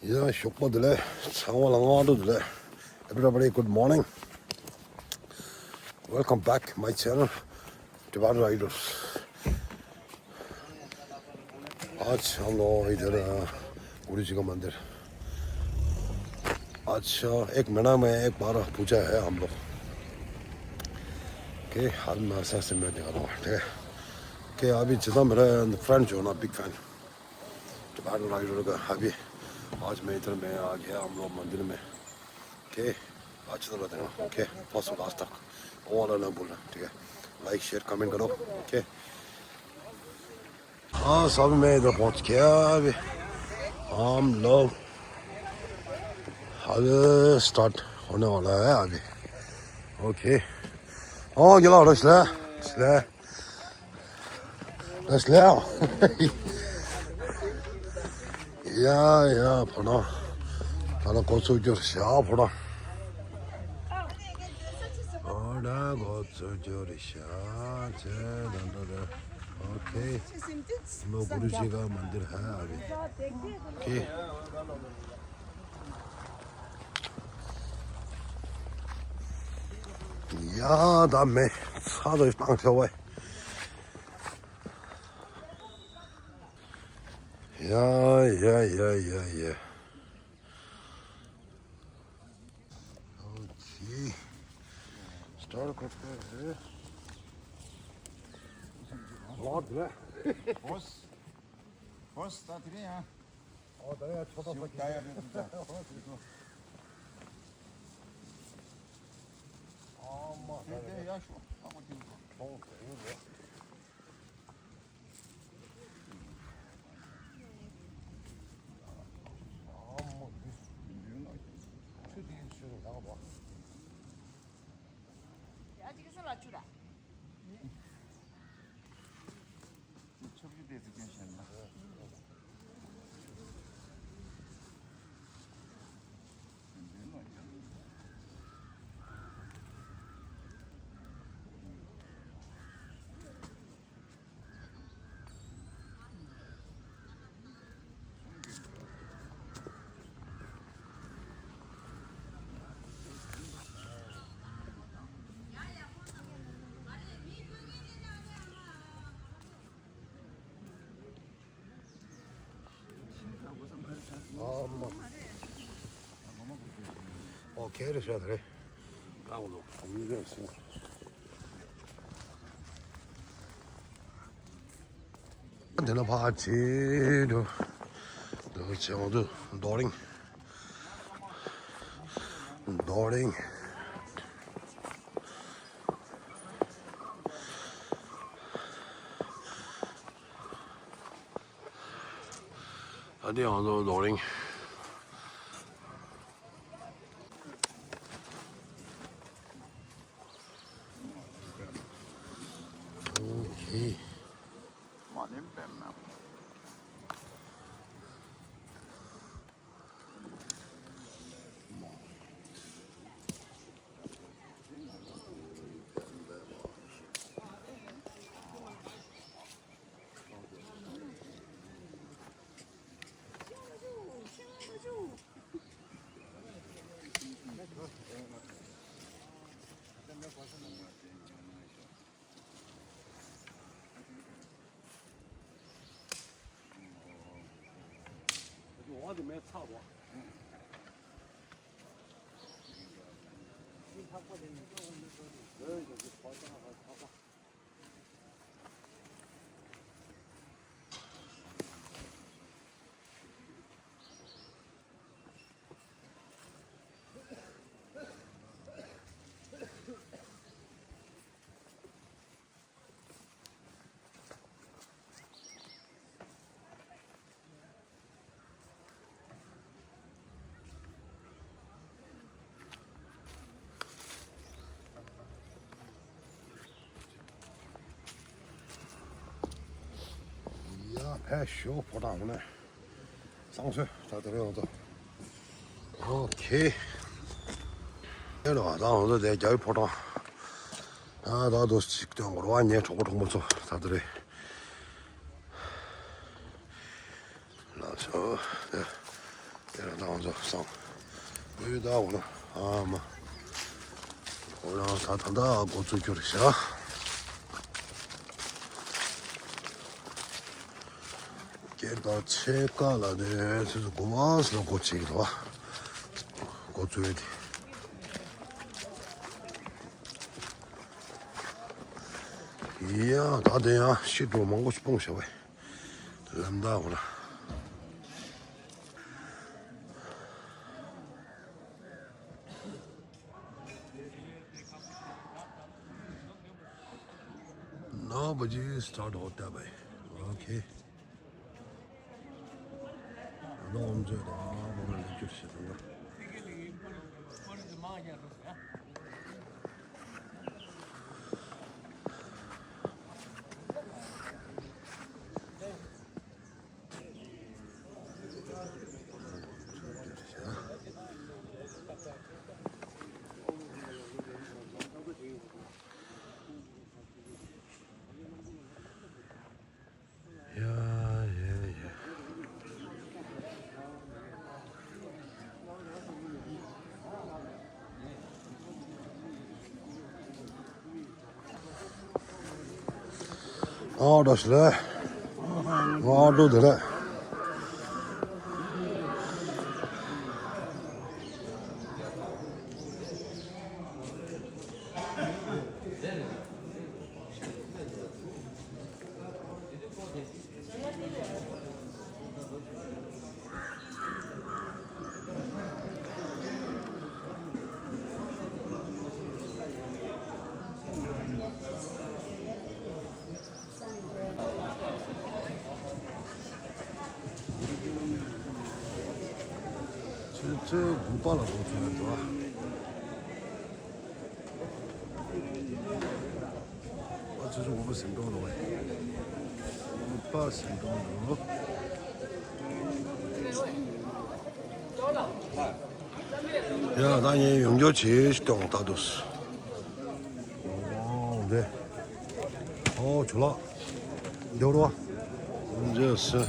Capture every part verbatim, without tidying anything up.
ཡ་ཞོགས་པ་བདེ་ལེགས། ཚང་མ་ལ་སྔ་དྲོ་བདེ་ལེགས། Everybody, good morning. Welcome back my channel, Tibetan Riders. आज हम लोग इधर, अ, गुरु जी का मंदिर। अच्छा, एक महीना में एक बार पूजा है हम लोग के। हाल में ऐसा ऐसे मैं दिखा रहा हूँ, ठीक है? कि अभी जितना मेरा फ्रेंड जो ना, बिग फैन, Tibetan Rider का, अभी आज मैं इधर में आ गया हम लोग मंदिर में। ओके, अच्छी तरह देखना। ओके, फर्स्ट से लास्ट तक वो वाला ना भूलना, ठीक है? लाइक, शेयर, कमेंट करो। ओके, हाँ, सब मैं इधर पहुंच गया अभी। हम लोग अभी स्टार्ट होने वाला है अभी। ओके, 어, गिला रसला, रसला, रसला। या, या, फोड़ा, फोड़ा, कौन सो जो शा फोड़ा, फोड़ा, कौन सो जो शा, चे, दंडो दे। ओके, हम लोग गुरु जी का मंदिर है अभी। ओके। या, दा मैं सादा इस पांच सौ है। या, या, या, या, या। ओके। स्टार्ट करते हैं। बहुत है। बस, बस, साथ रहे हैं। और दया छोटा सा क्या है? आमा, दे, दे, या, शो। आमा, दे, दे। ཨོ་ཁེ་རེད་ཤག་རེད། ཀ་བོ་ལོ་གོང་རེད་ཤག་འདི་ན་ཕ་ཆེ་འགྲོ། འདི་ཆེ་འོང་དུ་རྡོ་རིང་། རྡོ་རིང་། ཨ་འདི་འོང་དུ་རྡོ་རིང་། ཨོ་ཁེ། ཡ་ཕེ་ཤོ་ཕོ་བྲང་ནས་བསང་གསོལ་ད་དེ་རེད་འོང་དོ། ཨོ་ཁེ། ཨེ་ལོ་ད་འོང་དོ་དེ་རྒྱའི་ཕོ་བྲང་། ཨ་ད་དོ་ཅིག་ཏུ་འོང་རོ་ཨ་ཉེ་གྲོགས་པོ་གྲོགས་མོ་ཚོ་ད་དེ་རེད། ལགས་སོ། དེ་རང་ད་ང་ཚོ་སང་། བོད་ད་འོ་ན་ཨ་མ། འོ་ན་ད་ད་ད་འགོ་ཚུགས་རྒྱུ་རེད་ཤག་སྐྱེར་དང་ཕྱེད་ཀ་ལ་ནས་སོ་སོ་གོ་བ་སོ་སོ་གོ་ཆེ་གི་རེད་བ། འགོ་ཚུགས་ཡོད་དེ། ཡ་ད་དེ་ཡང་ཤི་འགྲོ་མང་པོ་ཞིག་སྤུངས་བཞག་པས། ལམ་ད་འོ་ན། नौ बजे स्टार्ट होता है भाई। ओके। नौ बजे तो हम लोग लेक्चर से दूंगा। ཡ་ཡ་ཡ། ཨ་འདྲ་ཞིག་ལ། ཨ་འགྲོ་དེ་ལ། ཆུ་ཚོད་དགུ་པ་ལ་འགོ་ཚུགས་ཡོད་འདུག་ཨ་ཆུ་ཚོད་དགུ་པ་ཟིན་འགྲོ་འདུག་དགུ་པ་ཟིན་འགྲོ་འདུག་ཡ་ད་ངས་ཡོང་རྒྱུ་བྱེད་ཤི་གཏོང་ད་དུས། འདི། ཨོ་ཇོ་ལགས། འདི་རོ། འཇོ་སི།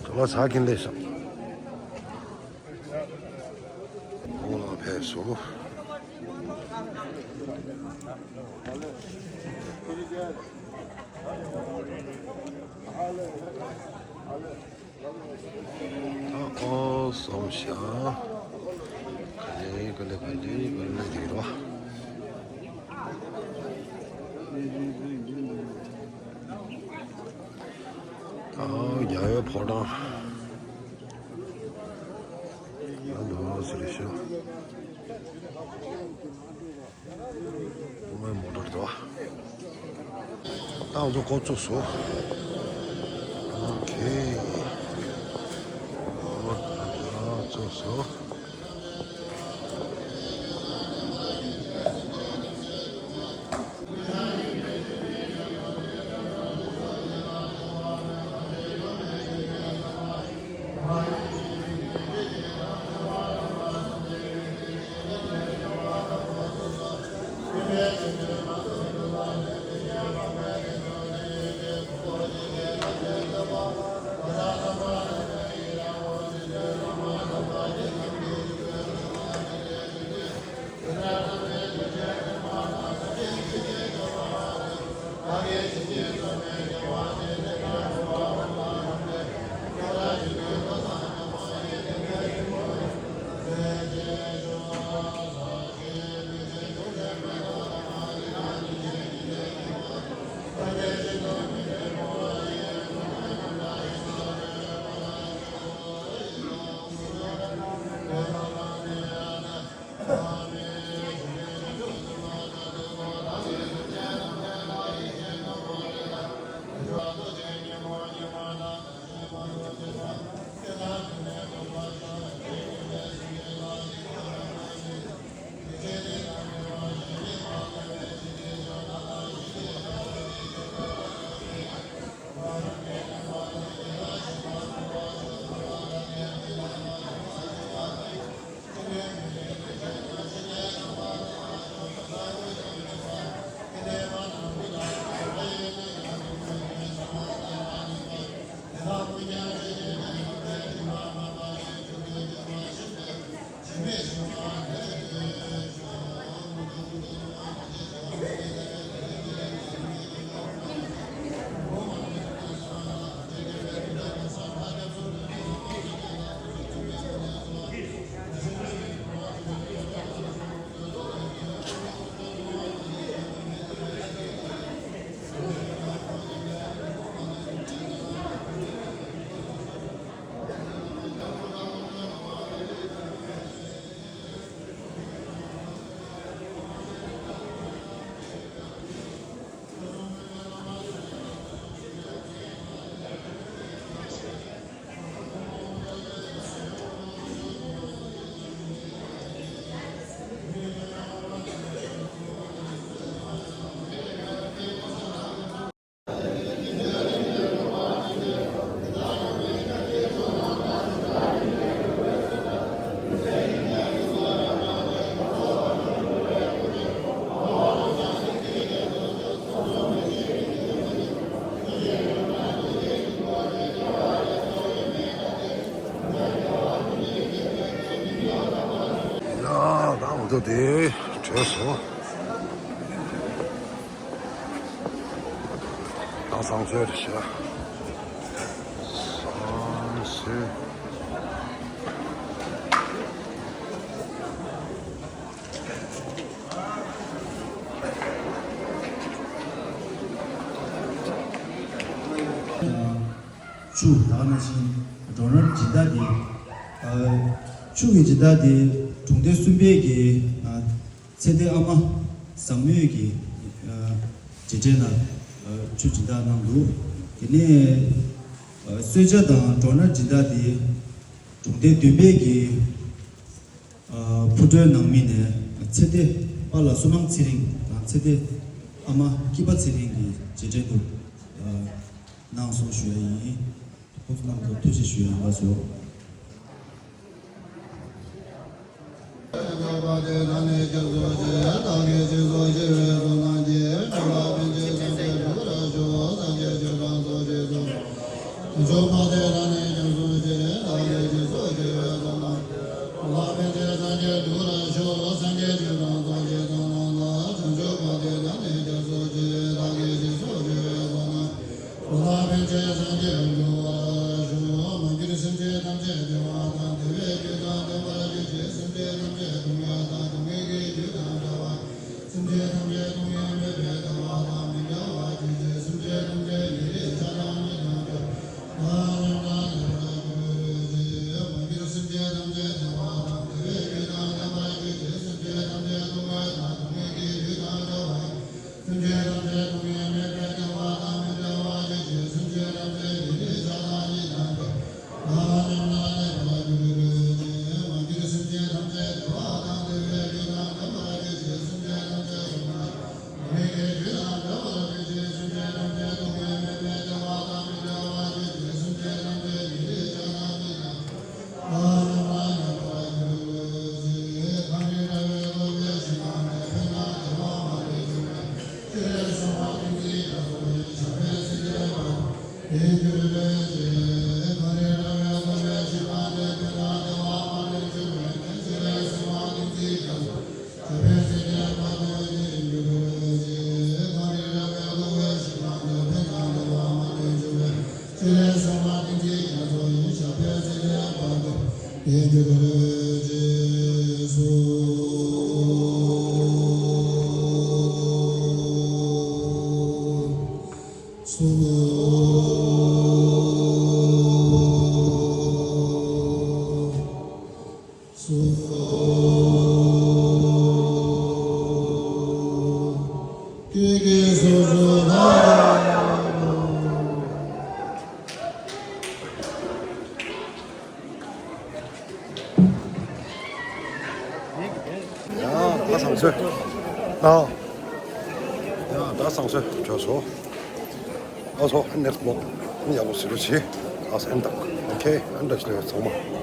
ཇོ་ལགས་ཟ་གིན་ལས་སམ། ཨོ་ལ་ཕེབས་སོ། ཨ་ཨོ་སོང་ཤག་ག་ལེ་ག་ལེ་ག་ལེ་ག་ལེ་དེ་རོ། ཨ་རྒྱ་བོད་ཕོ་བྲང་། ཨ་འདུག་སེ་རེད་ཤག་དངོས་མོ་ཊ་དོ། ཏང་ཚོ་འགོ་བཙུགས་སོང་། ཨོ་ཁེ། འགོ་བཙུགས་སོང་། དེ་བྲོས་སོང་། ད་བསང་མཆོད་རེད་ཤག་བསང་མཆོད། ཆུ་ད་ག་ནང་བཞིན་ཌོ་ནར་སྦྱིན་བདག་དེ། ཨ། ཆུ་གི་སྦྱིན་བདག་དེ་གྲོང་སྡེ་གསུམ་པའི་གི། ཨ། ཚེ་བརྟན་ཨ་མ་བཟང་མོས་ཀྱི། ཨ། རྗེས་དྲན་ལ། ཨ། ཆུ་སྦྱིན་བདག་གནང་འདུག་དེ་ནས། ཨ། གསོལ་ཇ་དང་ཌོ་ནར་སྦྱིན་བདག་དེ་གྲོང་སྡེ་བདུན་པའི་གི། ཨ། ཕུ་ཊོའི་ནང་མི་ནས་ཚེ་བརྟན་པཱ་ལགས་བསོད་ནམས་ཚེ་རིང་དང་ཚེ་བརྟན་ཨ་མ་སྐྱིད་པ་ཚེ་རིང་གི་རྗེས་དྲན་དུ། ཨ། གནང་སོང་ཞུ་ཡ་ཡིན། ཁོང་ཚོ་རྣམས་ལ་ཐུགས་རྗེ་ཆེ་ཞུ་ཡ་ཡིན་པ་སོ། ཡ། ད་བསང་མཆོད། ཨ། ཡ། ད་བསང་མཆོད་བྱས་སོང་། ཨ་སོ། ཨ་ནེར་མོ། ཨ་ཡ་ལོ་སི་རུ་ཆི། ཨ་སེན་དང་། ཨོ་ཁེ། ཨ་འདྲ་ཞིག་ཚང་མ།